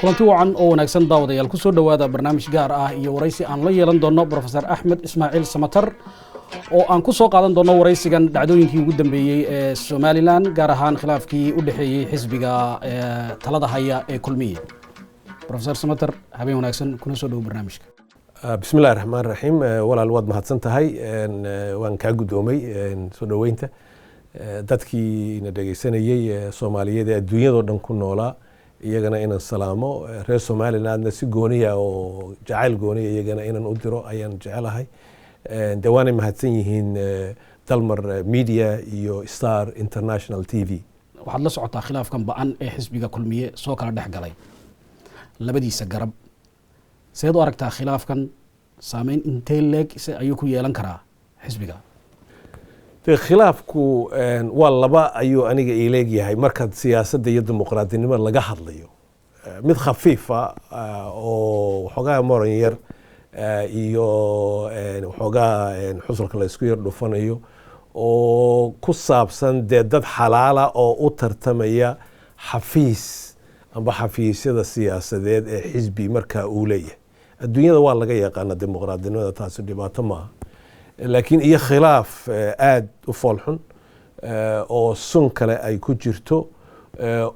Kulanti wacan oo wanaagsan, daawadayaal. Kusoo dhowaada barnaamij gaar ah iyo waraysi aan la yeelan doono Profesor Axmed Ismaaciil Samatar, oo aan ku soo qaadan doono waraysigan dhacdooyinkii ugu dambeeyey ee Somaliland, gaar ahaan khilaafkii u dhexeeyey xisbiga talada haya ee Kulmiye. Profesor Samatar, habeen wanaagsan, kuna soo dhowo barnaamijka. Bismi illahi raxmaan raxiim. Walaal, waad mahadsan tahay, waan kaa guddoomay soo dhoweynta. Dadkii na dhegeysanayey Soomaaliyeed ee adduunyadoo dhan ku noolaa, iyagana inaan salaamo, reer Somalilandna si gooniya oo jacayl gooniya iyagana inaan u diro ayaan jecelahay. De waanay mahadsan yihiin Dalmar Media iyo Star International TV. Waxaad la socotaa khilaafkan ba-an ee xisbiga Kulmiye soo kala dhex galay labadiisa garab. Seed u aragtaa khilaafkan? Saameyn intee leeg se ayuu ku yeelan karaa xisbiga? De khilaafku waa laba ayuu aniga iileegyahay markaad siyaasadda iyo dimuqraadinimo laga hadlayo. Mid khafiifa oo waxoogaa moran yar iyo waxoogaa xusulka la isku yar dhufanayo oo ku saabsan dee dad xalaala oo u tartamaya xafiis amba xafiisyada siyaasadeed ee xisbi markaa uu leeyahay, adduunyada waa laga yaqaana dimuqraadinimada, taasi dhibaato maaha. Laakiin iyo khilaaf aada u foolxun oo sun kale ay ku jirto,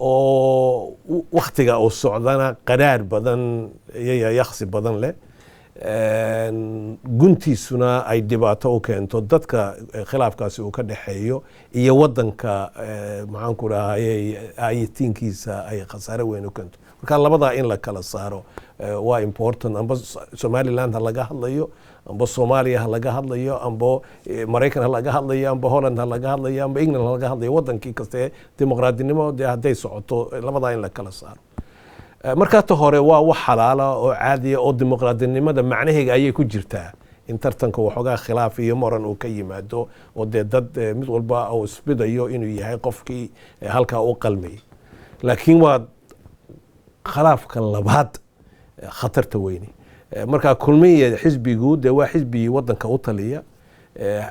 oo waktiga uu socdana qadhaadh badan iyo yaksi badan leh, guntiisuna ay dhibaato u keento dadka khilaafkaasi uu ka dhexeeyo iyo wadanka, maxaan ku dhahayey, ayitiinkiisa ay khasaare weyn u keento. Marka labadaa in la kala saaro waa important. Amba Somaliland ha laga hadlayo, amba Soomaaliya ha laga hadlayo, amba Maraykan ha laga hadlayo, amba Holland ha laga hadlayo, amba England ha laga hadlayo, wadankii kaste dimuqraadinimo dee hadday socoto, labadaa in la kala saaro. Markaa ta hore waa wax xalaala oo caadiya oo dimuqraadinimada macnaheega ayay ku jirtaa in tartanka waxoogaa khilaaf iyo moran uu ka yimaado, oo dee dad mid walba uu isbidayo inuu yahay qofkii halkaa u qalmayay. Laakiin waa khilaafka labaad khatarta weyne. Markaa Kulmiya xisbigu dee waa xisbigii wadanka u taliya,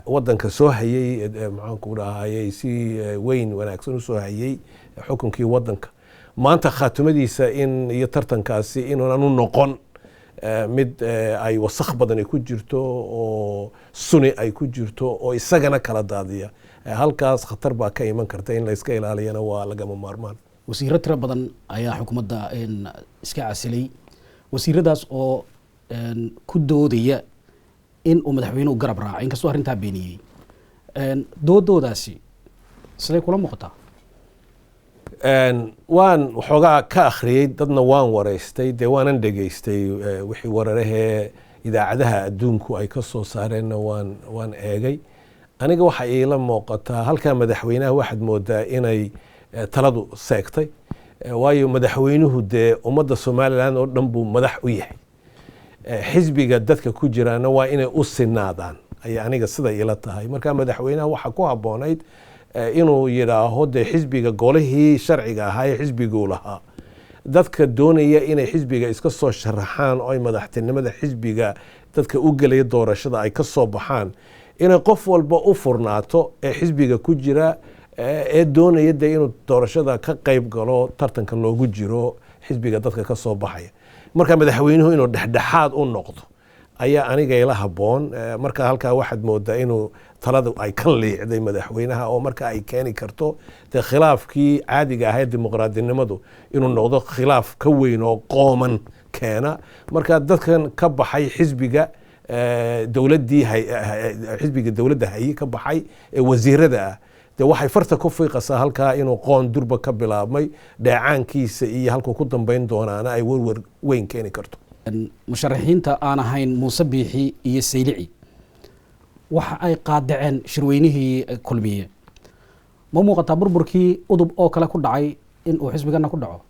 wadanka soo hayey, maxaanku dhahayey, si weyn wanaagsan usoo hayey xukunkii wadanka. Maanta khaatumadiisa in iyo tartankaasi inuunan u noqon mid ay wasakh badani ku jirto oo suni ay ku jirto oo isagana kala daadiya, halkaas khatar baa ka iman karta. In layska ilaaliyana waa lagama maarmaan. Wasiiro tiro badan ayaa xukuumadda iska casilay, wasiiradaas oo ku doodaya in uu madaxweynuhu garab raacay, inkastoo arrintaa beeniyey. Doodoodaasi siday kula muuqataa? Waan waxoogaa ka akhriyey, dadna waan wareystay, dee waanan dhegeystay wixii wararahee idaacadaha adduunku ay ka soo saareenna waan eegay. Aniga waxa iila muuqataa halkaa madaxweynaha waxaad moodaa inay taladu seegtay, waayo madaxweynuhu dee ummadda Somaliland oo dhan buu madax u yahay. Xisbiga dadka ku jiraana waa inay u sinaadaan ayay aniga sida ila tahay. Marka madaxweynaha waxaa ku habboonayd inuu yidhaaho dee xisbiga golihii sharciga ahaa ee xisbiguu lahaa, dadka doonaya inay xisbiga iska soo sharaxaan oo ay madaxtinimada xisbiga dadka u gelaya doorashada ay ka soo baxaan, inay qof walba u furnaato ee xisbiga ku jira ee doonaya dee inuu doorashada ka qayb galo, tartanka loogu jiro xisbiga dadka ka soo baxaya. Marka madaxweynuhu inuu dhexdhexaad u noqdo ayaa aniga ila habboon. Marka halkaa waxaad moodaa inuu taladu ay ka liicday madaxweynaha, oo marka ay keeni karto dee khilaafkii caadiga ahayd dimuqraadinimadu inuu noqdo khilaaf ka weyn oo qooman keena. Marka dadkan ka baxay xisbiga dowladdii, xisbiga dowladda haye ka baxay ee wasiirada ah, dee waxay farta ku fiiqasaa halkaa inuu qoon durba ka bilaabmay, dheecaankiisa iyo halkuu ku dambeyn doonaana ay werwer weyn keeni karto. Musharaxiinta aan ahayn Muuse Biixi iyo Saylici waxa ay qaadaceen shirweynihii Kulmiye. Ma muuqataa burburkii UDUB oo kale ku dhacay in uu xisbigana ku dhaco?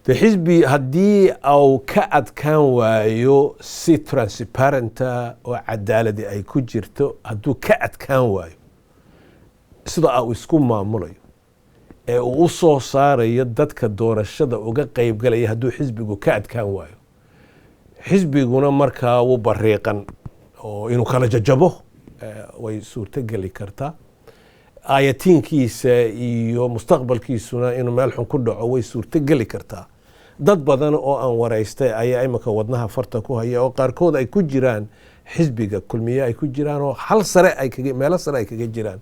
De xisbi haddii au ka adkaan waayo si transparenta oo cadaaladi ay ku jirto, hadduu ka adkaan waayo sida uu isku maamulayo ee uu u soo saarayo dadka doorashada uga qeybgalaya, hadduu xisbigu ka adkaan waayo, xisbiguna markaa wuu bariiqan oo inuu kala jajabo way suurtogeli kartaa, aayatiinkiisa iyo mustaqbalkiisuna inuu meel xun ku dhaco way suurtogeli kartaa. Dad badan oo aan waraystay ayaa imika wadnaha farta ku haya, oo qaarkood ay ku jiraan xisbiga Kulmiye ay ku jiraan, oo hal sare ay kaga, meelo sare ay kaga jiraan,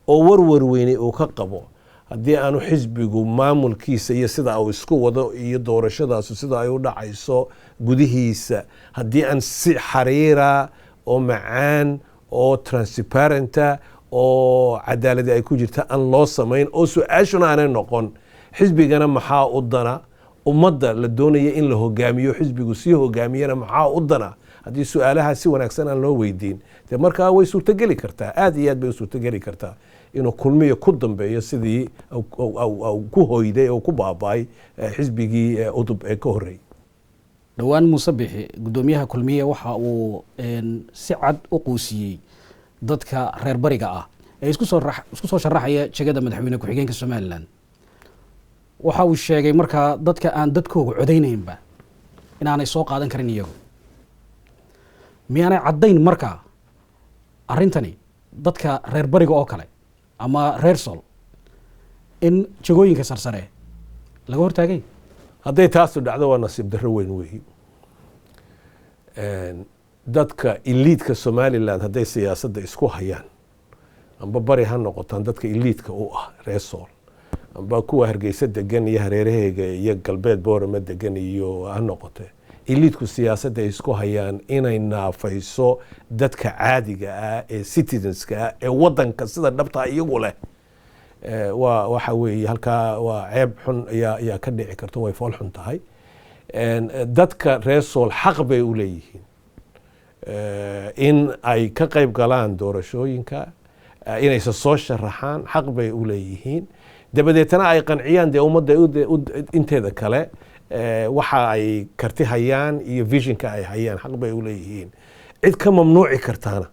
oo warwar weyne uu ka qabo haddii aanu xisbigu maamulkiisa iyo sida uu isku wado iyo doorashadaasu sida ay u dhacayso gudihiisa, haddii aan si xariira oo macaan oo transparenta oo cadaaladi ay ku jirta aan loo samayn, oo su-aashuna aanay noqon xisbigana maxaa u dana, ummadda la doonaya in la hogaamiyo, xisbigu sii hogaamiyana maxaa u dana, haddii su-aalaha si wanaagsan aan loo weydiin, dee markaa way suurtogeli kartaa, aad iyo aad bay u suurtogeli kartaa inuu Kulmiyo ku dambeeyo sidii ku hoyday oo ku baaba'ay xisbigii UDUB ee ka horreeyey. Dhowaan Muuse Bixi, guddoomiyaha Kulmiye, waxa uu si cad u quusiyey dadka reer bariga ah ee isku soo sharaxaya jegada madaxweyne ku-xigeenka Somaliland. Waxa uu sheegay markaa dadka aan dadkooga codaynaynba inaanay soo qaadan karin iyagu. Miyaanay caddayn markaa arrintani dadka reer bariga oo kale ama reer Sool in jegooyinka sarsare laga hortaagay? Hadday taasu dhacdo, waa nasiib darro weyn weeyi. Dadka elite-ka Somaliland hadday siyaasadda isku hayaan, amba bari ha noqotaan dadka elite-ka u ah reer Sool, amba kuwa Hargeysa degan iyo hareeraheega iyo galbeed Boorama degan iyo ha noqote, elite-ku siyaasadda ay isku hayaan inay naafayso dadka caadiga ah ee citizenska ah ee wadanka sida dhabtaa iyagu leh, waa waxa weeye halkaa waa ceeb xun ayaa ka dhici karto, way fool xun tahay. Dadka reer Sool xaq bay u leeyihiin in ay ka qayb galaan doorashooyinka, inayse soo sharaxaan xaq bay u leeyihiin, dabadeetana ay qanciyaan dee ummadda inteeda kale waxa ay karti hayaan iyo visionka ay hayaan, xaq bay u leeyihiin. Cid ka mamnuuci kartaana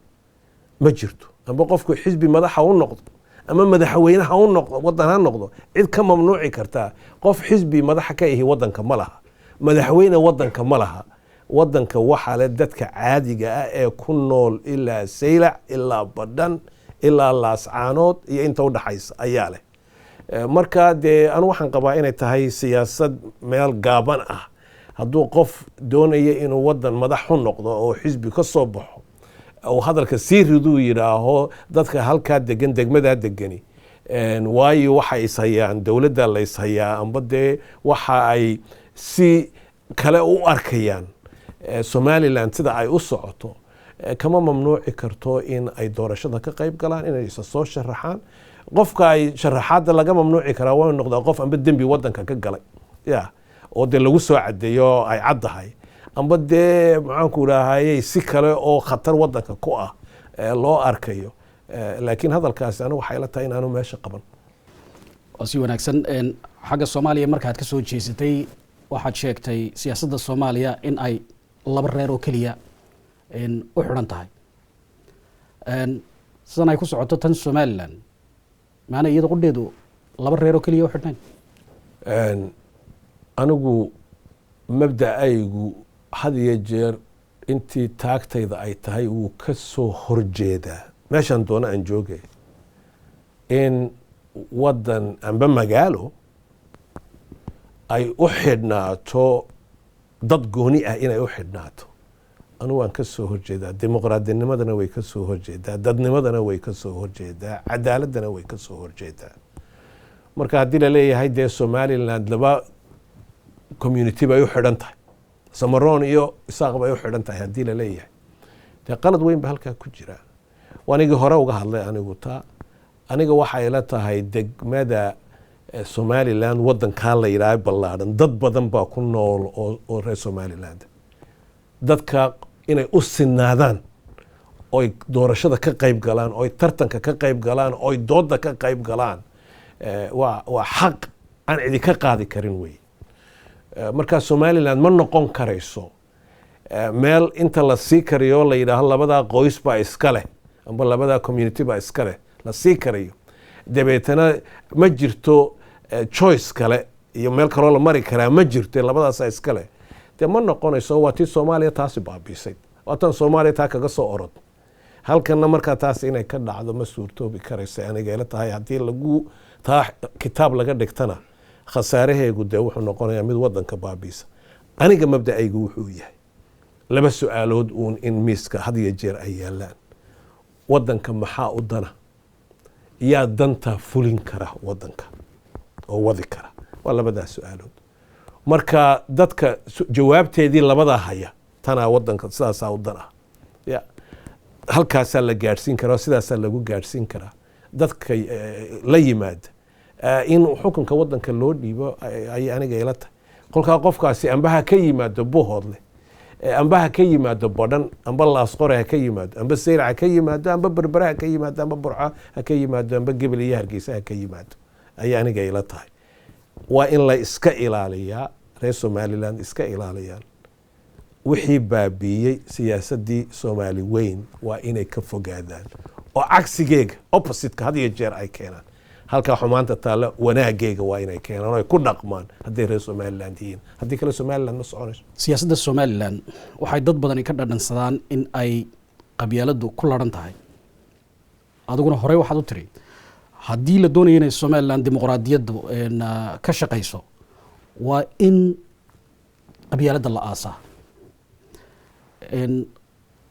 ma jirto. Amba qofku xisbi madaxa u noqdo ama madaxweyne ha u noqdo, wadan ha noqdo, cid ka mamnuuci kartaa qof xisbi madaxa ka ihi wadanka ma laha, madaxweyne wadanka ma laha. Wadanka waxaa le dadka caadiga ah ee ku nool ilaa Saylac ilaa Badhan ilaa Laascaanood iyo inta udhaxaysa ayaa leh. Marka dee anu waxaan qabaa inay tahay siyaasad meel gaaban ah. Hadduu qof doonaya inuu wadan madax u noqdo oo xisbi ka soo baxo oo hadalka sii riduu yidhaaho dadka halkaa degan, degmadaa degani, waayo waxay ishayaan dowladda la ishayaa, amba dee waxa ay si kale u arkayaan Somaliland sida ay u socoto, kama mamnuuci karto in ay doorashada ka qayb galaan, inay isa soo sharaxaan. Qofka ay sharaxaadda laga mamnuuci karaa waa noqdaa qof amba dembi wadanka ka galay ya oo dee lagu soo cadeeyo ay caddahay, amba dee maxaanku idhaahayey si kale oo khatar wadanka ku ah loo arkayo. Laakiin hadalkaasi anigu waxay la tahay inaanu meesha qaban. Waa si wanaagsan. Xagga Soomaaliya markaad ka soo jeesatay, waxaad sheegtay siyaasadda Soomaaliya in ay laba reer oo keliya u xidhan tahay. Sidan ay ku socoto tan Somaliland, maana iyada qudheedu laba reer oo keliya u xidhnayn? Anigu mabda'aygu had iyo jeer intii taagtayda ay tahay wuu ka soo horjeedaa, meeshaan doono aan joogay, in wadan amba magaalo ay u xidhnaato dad gooni ah. Inay u xidhnaato anigu waan ka soo horjeedaa. Dimuqraadinimadana way ka soo horjeedaa, dadnimadana way ka soo horjeedaa, cadaaladana way ka soo horjeedaa. Marka haddii laleeyahay dee Somaliland laba community bay u xidhan tahay, Samaroon iyo Isaaq bay u xidhan tahay haddii laleeyahay, dee qalad weyn ba halkaa ku jira. Waanigii hore uga hadlay anigu taa. Aniga waxay la tahay degmada Somaliland, wadankaa la yidhaaha ballaadhan, dad badan baa ku nool oo reer Somaliland. Dadka inay u sinaadaan oy doorashada ka qayb galaan, oy tartanka ka qayb galaan, oy dooda ka qayb galaan, waa xaq aan cidi ka qaadi karin wey. Markaa Somaliland ma noqon karayso meel inta la sii karayo la yidhaaho labadaa qoys baa iska leh amba labadaa community baa iska leh, la sii karayo, dabeetana ma jirto choice kale iyo meel kaloo la mari karaa ma jirto, labadaasaa iska leh. Dee ma noqonayso. Waa tii Soomaaliya taasi baabiisay, waa tan Soomaaliya taa kaga soo orod halkana. Markaa taas inay ka dhacdo ma suurtoobi karaysa aniga ila tahay. Haddii lagu taa kitaab laga dhigtana, khasaaraheegu dee wuxuu noqonayaa mid wadanka baabiisa. Aniga mabda'aygu wuxuu yahay laba su-aalood uun in miiska had iyo jeer ay yaalaan: wadanka maxaa u dana? Yaa danta fulin kara wadanka oo wadi kara? Waa labadaas su-aalood. Marka dadka jawaabteedii labadaa haya, tanaa wadanka sidaasaa u dan ah, ya halkaasaa la gaadhsiin karaa, sidaasaa lagu gaadhsiin karaa, dadka la yimaada in xukunka wadanka loo dhiibo ayay aniga ila tahay. Kolkaa qofkaasi amba ha ka yimaado Buhoodle, amba ha ka yimaado Badhan, amba Laasqore ha ka yimaado, amba Seyrac ha ka yimaado, amba Berbere ha ka yimaado, amba Burco ha ka yimaado, amba Gebel iyo Hargeysa ha ka yimaado, ayay aniga ila tahay. Waa in la iska ilaaliyaa, reer Somaliland iska ilaaliyaan wixii baabiiyey siyaasaddii Soomaali weyn. Waa inay ka fogaadaan oo cagsigeega, opposite-ka, had iyo jeer ay keenaan. Halkaa xumaanta taalla wanaageega waa inay keenaan oo ay ku dhaqmaan hadday reer Somaliland yihiin. Haddii kale Somaliland ma soconayso. Siyaasadda Somaliland waxay dad badani ka dhadhansadaan in ay qabyaaladdu ku laran tahay. Adiguna horey waxaad u tiri, haddii la doonayo inay Somaliland dimuqraadiyaddu ka shaqayso, waa in qabyaaladda la aasaa.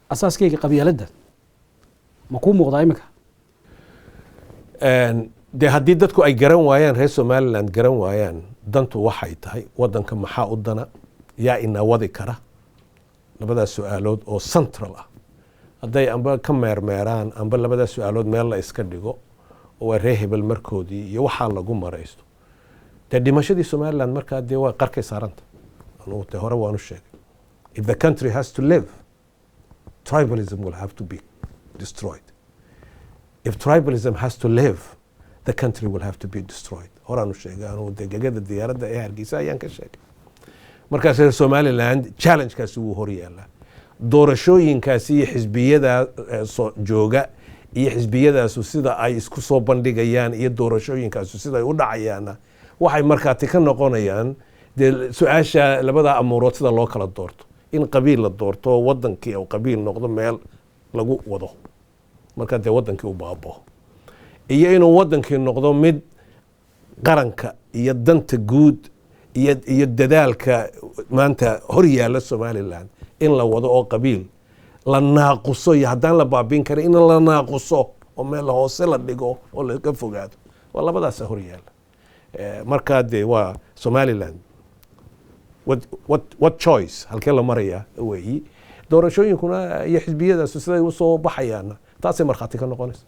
Asaaskeyga qabyaaladda ma kuu muuqdaa iminka? Dee haddii dadku ay garan waayaan, reer Somaliland garan waayaan dantu waxay tahay, wadanka maxaa u dana, yaa ina wadi kara, labadaas su-aalood oo central ah hadday amba ka meermeeraan, amba labadaas su-aalood meel la iska dhigo oo waa reer hebel markoodii iyo waxaa lagu maraysto, dee dhimashadii Somaliland markaa dee waa qarkay saaranta. Anugu dee hore waanu sheegay, if the country has to live, tribalism will have to be destroyed. If tribalism has to live, the country will have to be destroyed. Horaanu sheegay anugu, dee gegada diyaaradda ee Hargeysa ayaan ka sheegay. Markaas reer Somaliland challenge-kaasi wuu hor yaalaa. Doorashooyinkaasi iyo xisbiyada soo jooga iyo xisbiyadaasu sida ay isku soo bandhigayaan iyo doorashooyinkaasu sida ay u dhacayaanna waxay markaati ka noqonayaan dee su-aasha labada amuurood sida loo kala doorto: in qabiil la doorto oo wadankii uu qabiil noqdo meel lagu wado, markaa dee wadankii u baabao, iyo inuu wadankii noqdo mid qaranka iyo danta guud iyo dadaalka maanta hor yaalla Somaliland in la wado oo qabiil la naaquso, iyo haddaan la baabiin karin in la naaquso oo meel hoose la dhigo oo laga fogaado. Waa labadaasa hor yaalla. Markaa dee waa Somaliland what choice, halkee la marayaa weeyi. Doorashooyinkuna iyo xisbiyadaasu siday usoo baxayaana taasay markhaati ka noqonaysa.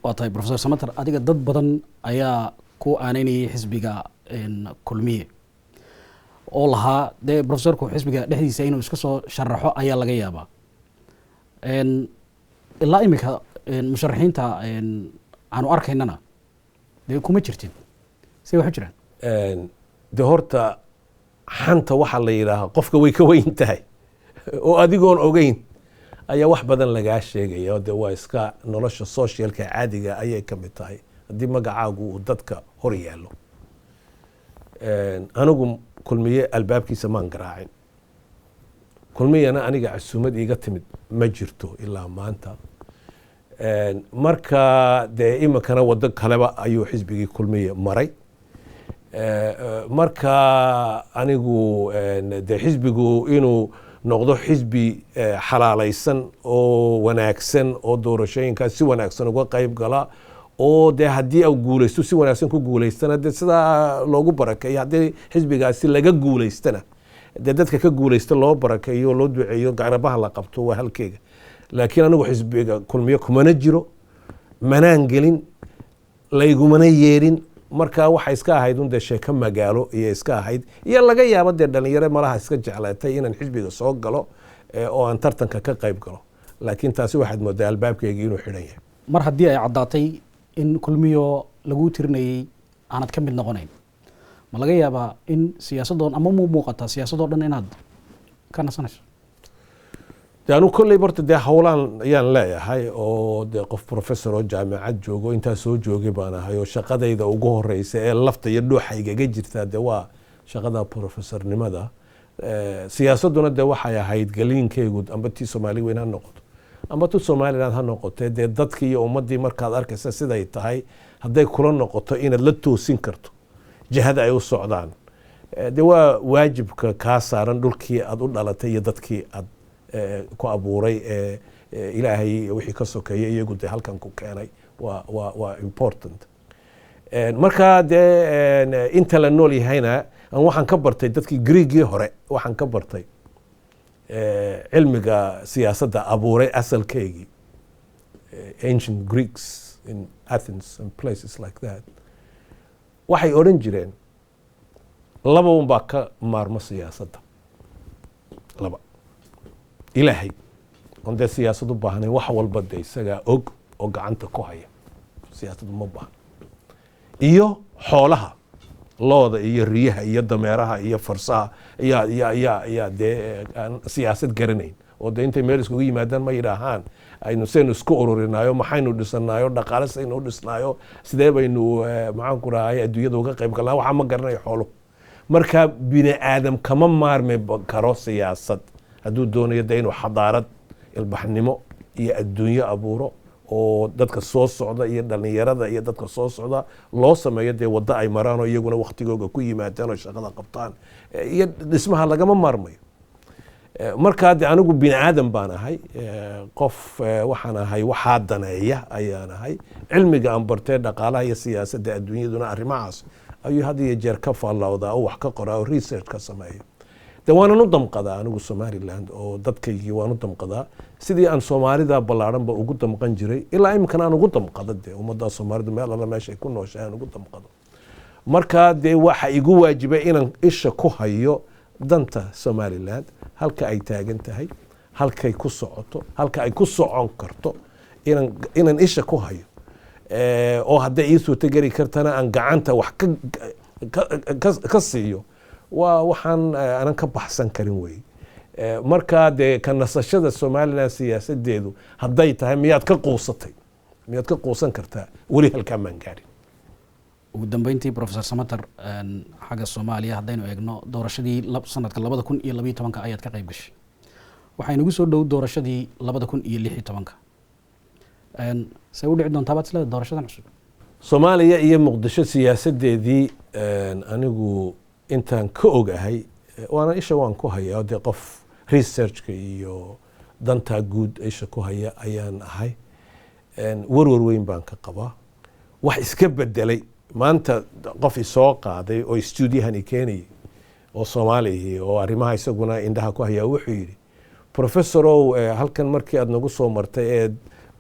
Waa tahay, Professor Samater. Adiga dad badan ayaa ku aaneynayay xisbiga Kulmiye oo lahaa dee professorku xisbiga dhexdiisa inuu iska soo sharaxo ayaa laga yaabaa. Ilaa iminka musharaxiinta aanu arkaynana dee kuma jirtin. Say wax u jiraan? De horta xanta waxaa la yidhaahaa qofka way ka weyn tahay, oo adigoon ogeyn ayaa wax badan lagaa sheegaya. De waa iska nolosha socialka caadiga ayay ka mid tahay haddii magacaagu uu dadka hor yaallo. Anigu Kulmiye albaabkiisa maan garaacin, Kulmiyana aniga casuumad iiga timid ma jirto ilaa maanta. Marka dee iminkana waddo kaleba ayuu xisbigii Kulmiye maray. Marka anigu dee xisbigu inuu noqdo xisbi xalaalaysan oo wanaagsan oo doorashooyinkaas si wanaagsan uga qayb gala, oo dee haddii au guulaysto si wanaagsan ku guulaystana dee sidaa loogu barakeeyo, haddii xisbigaasi laga guulaystana dee dadka ka guulaysta loo barakeeyo, loo duceeyo, garabaha la qabto, waa halkeega. Laakiin anigu xisbiga Kulmiye kumana jiro, manaan gelin, laygumana yeerin. Marka waxay iska ahayd un dee sheeko magaalo iyo iska ahayd, iyo laga yaabo dee dhalinyaro malaha iska jeclaatay inaan xisbiga soo galo oo aan tartanka ka qayb galo. Laakiin taasi waxaad moodaa albaabkayga inuu xidhan yahay. Mar haddii ay caddaatay in Kulmiyo laguu tirinayey aanad ka mid noqonayn, Ma laga yaabaa in siyaasadoon ama mu muuqataa siyaasadoo dhan inaad ka nasanayso? De anu kolley horta dee howlaan ayaan leeyahay, oo dee qof professor oo jaamacad joogo, intaa soo joogay baan ahay, oo shaqadayda ugu horeysa ee lafta iyo dhuuxa igaga jirtaa dee waa shaqada professornimada. Siyaasadduna dee waxay ahayd galiinkaygu, amba tii Soomaali weyn ha noqoto amba tu Somaliland ha noqotee. Dee dadkii iyo ummaddii markaad arkaysa siday tahay, hadday kula noqoto inaad la toosin karto jihada ay u socdaan, dee waa waajibka kaa saaran dhulkii aad u dhalatay iyo dadkii aad ku abuuray ee Ilaahay wixii ka sokeeyay iyagu dee halkan ku keenay, waa important. Marka dee inta la nool yahayna, aan waxaan ka bartay dadkii Griigii hore, waxaan ka bartay cilmiga siyaasadda abuuray asalkeygii, ancient Greeks in Athens and places like that, waxay odhan jireen laba un baa ka maarmo siyaasadda. Laba: Ilaahay, oon dee siyaasad u baahnayn, wax walba de isagaa og oo gacanta ku haya, siyaasad uma baahna, iyo xoolaha, looda iyo riyaha iyo dameeraha iyo farsaha ayaa dee aan siyaasad garanayn, oo dee intay meel iskugu yimaadaan ma yidhaahaan aynu saynu isku ururinaayo, maxaynu dhisanaayo, dhaqaale saynu u dhisnaayo, sidee baynu maxaan ku rahay adduunyada uga qayb galnaa. Waxaa ma garanayo xooluhu. Marka bini aadam kama maarmi karo siyaasad hadduu doonayo dee inuu xadaarad, ilbaxnimo iyo adduunyo abuuro, oo dadka soo socda iyo dhalinyarada iyo dadka soo socda loo sameeyo dee waddo ay maraan oo iyaguna waktigooga ku yimaadaan oo shaqada qabtaan iyo dhismaha lagama maarmayo. Markaa de anigu bini aadam baan ahay, qof waxaan ahay waxaa daneeya ayaan ahay. Cilmiga aan bartee dhaqaalaha iyo siyaasadda adduunyaduna arrimahaas ayuu had iyo jeer ka faallowdaa oo wax ka qoraa oo research ka sameeyo. De waanan u damqadaa anigu Somaliland oo dadkaygii waan u damqadaa, sidii aan Soomaalida ballaadhanba ugu damqan jiray ilaa iminkana aan ugu damqado. Dee ummadda Soomaalidu meel alla meeshay ku nooshahay aan ugu damqado. Marka dee waxa igu waajibay inaan isha ku hayo danta Somaliland, halka ay taagan tahay, halkay ku socoto, halka ay ku socon karto, inaan isha ku hayo, oo hadday ii suurtogeli kartana aan gacanta wax ka siiyo, waa waxaan aanan ka baxsan karin wey. Marka dee ka nasashada Somaliland siyaasadeedu hadday tahay miyaad ka quusatay, miyaad ka quusan kartaa, weli halkaa maan gaadhin. Ugu dambeyntii, Professor Samater, xagga Soomaaliya haddaynu eegno, doorashadii sanadka 2012-ka ayaad ka qayb gashay. Waxaa inagu soo dhow doorashadii 2016-ka. See u dhici doontaa baad isleedahay doorashadan cusub? Soomaaliya iyo Muqdisho siyaasadeedii, anigu intaan ka ogahay, waana isha waan ku hayaa, dee qof researchka iyo dantaa guud isha ku haya ayaan ahay. Warwar weyn baan ka qabaa. Wax iska bedelay maanta, qof isoo qaaday oo stuudiyahan i keenayay oo Soomaalihi oo arrimaha isaguna indhaha ku hayaa wuxuu yidhi: "Professorow, halkan markii aad nagu soo martay ee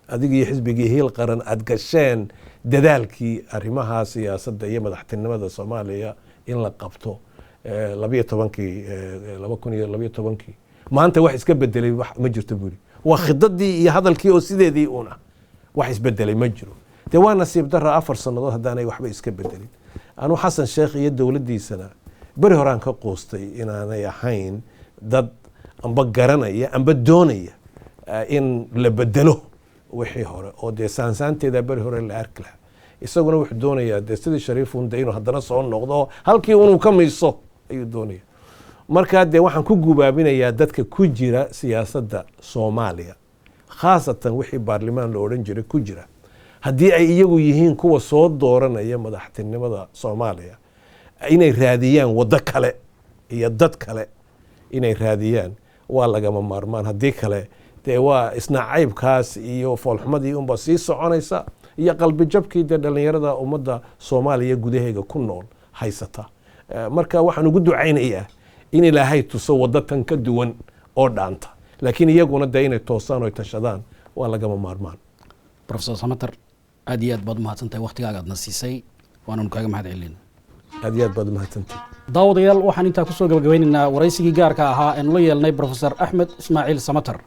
adig iyo xisbigii Hiil Qaran aad gasheen dadaalkii arrimaha siyaasadda iyo madaxtinimada Soomaaliya in la qabto 12-kii, 2012-kii, maanta wax iska bedelay wax ma jirto," buu yidhi. Waa khidadii iyo hadalkii oo sideedii uun ah, wax isbedelay ma jiro. Dee waa nasiib dara 4 sannadood haddaanay waxba iska bedelin. Anuu Xasan Sheekh iyo dowladdiisana beri horaan ka quustay inaanay ahayn dad amba garanaya amba doonaya in la bedelo wixii hore, oo dee saansaanteeda beri hore la arki lahaa. Isaguna wuxuu doonayaa dee sidii Shariifun de inuu haddana soo noqdo, halkii unuu ka miiso ayuu doonaya. Marka dee waxaan ku gubaabinayaa dadka ku jira siyaasadda Soomaaliya, khaasatan wixii baarlimaan la odhan jiray ku jira, haddii ay iyagu yihiin kuwa soo dooranaya madaxtinimada Soomaaliya, inay raadiyaan waddo kale iyo dad kale inay raadiyaan waa lagama maarmaan. Haddii kale dee waa isna caybkaas iyo foolxumadii unba sii soconaysa iyo qalbijabkii dee dhallinyarada ummadda Soomaaliya gudaheega ku nool haysata. Marka waxaan ugu ducaynayaa in Ilaahay tuso waddo tan ka duwan oo dhaanta, laakiin iyaguna dee inay toosaan oo tashadaan waa lagama maarmaan. Professor Samater, aad iyo aad baad umahadsantahay waktigaaga aadna siisay, waananu kaaga mahad celinayna. Aad iyo aad baad umahadsantahay. Daawadayaal, waxaan intaa kusoo gabagabeynaynaa waraysigii gaarka ahaa eenu la yeelnay Professor Axmed Ismaaciil Samater.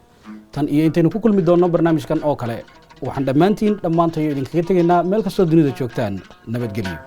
Tan iyo intaynu ku kulmi doonno barnaamijkan oo kale, waxaan dhammaantiin dhammaantayo idinkaga tegaynaa meel kastoo dunida joogtaan nabadgelyo.